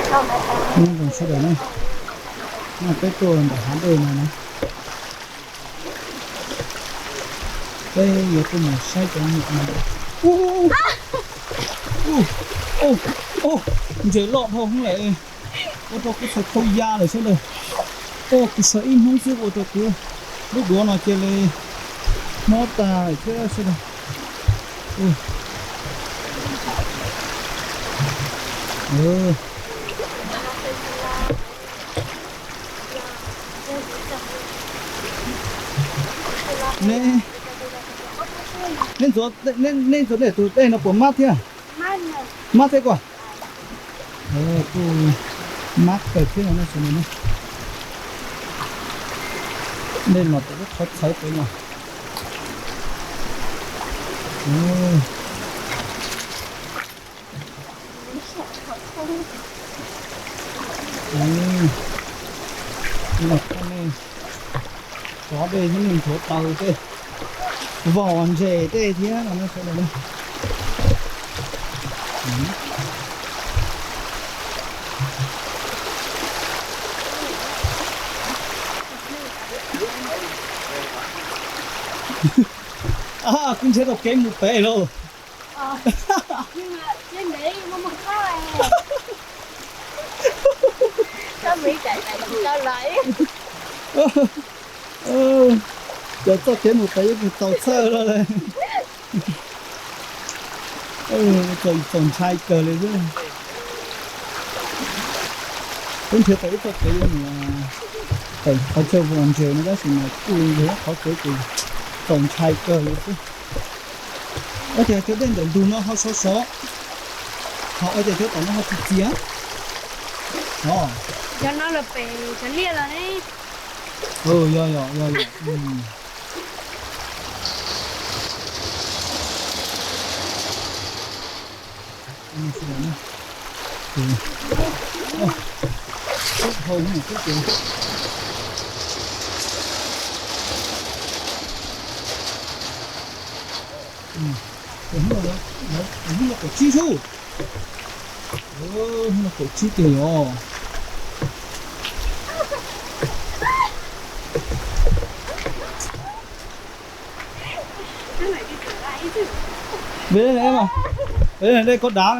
Nyob zoo sawv daws na, no peb tuaj ntawm hav dej no na, peb yuav tuaj mus saib cov nyuam no. Ntses loj dhau hwv lawm, ua rau kuv txhais khau ya lawm sawv daws. Ua kuv sawv ib hnub xwb ua rau kuv lub duav no cia li mob tag lawm thiab sawv daws. Neb, neb ntxuav dej tus dej no puas mab thiab? Mab thiab kuj, kuj mab kawg thiab no sawv daws na. Dej los pem lub qhov txhawv pem no. Los nej tsov dej thiab nej ntxuav taws tej, vos ntses tej thiab no sawv daws na. Kuv nrhiav tau kev mus pem lauj. Cov txoj kev mus pem yuav tsum txaus txhawj lawm. Txaus ntshai kawg li xwb. Peb nrhiav tau ib txoj kev yuav mus pem qhov chaw vos ntses no tab sis mas kuj yog ib qhov kev ces txaus ntshai kawg li xwb. Ua cas cov dej ntawm ntug no ho sov sov, ho ua cas cov tom no ho txias txias? Os, cov no los pem cov liaj los ne. Yog yog yog yog. Hnub no kaum tsib sub, hnub no kaum tsib tiag yog. Ve, ve dej koj dav.